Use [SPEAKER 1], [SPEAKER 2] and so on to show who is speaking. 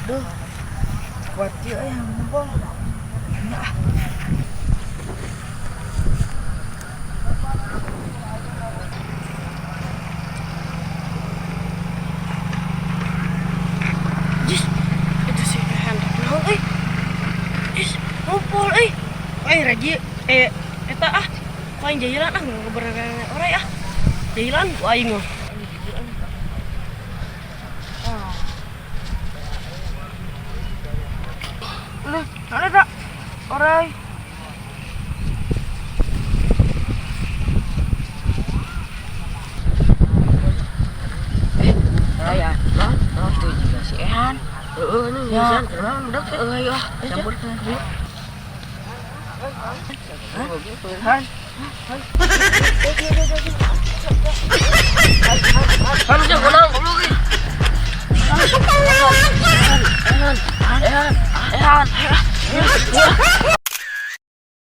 [SPEAKER 1] Duh. Kuat ieu euy ngumpul. Nya ah. Jis, itu si Ehan naon euy? Jis, ngumpul euy. Eh, Raji, eh eta ah. Ku aing jahilan ah, ngobrol oray ah. Jahilan ku aing mah. Lih, mana tak? Oray.
[SPEAKER 2] Ya, oh, itu juga si Ehan.
[SPEAKER 3] Heeh, ini
[SPEAKER 2] Ya.
[SPEAKER 3] ya. Kenapa budak teh?
[SPEAKER 2] Heeh, ayo ah, campurkeun.
[SPEAKER 3] Hah? Kamu sih kenal goblok ih. Ehan, Ehan, Ehan.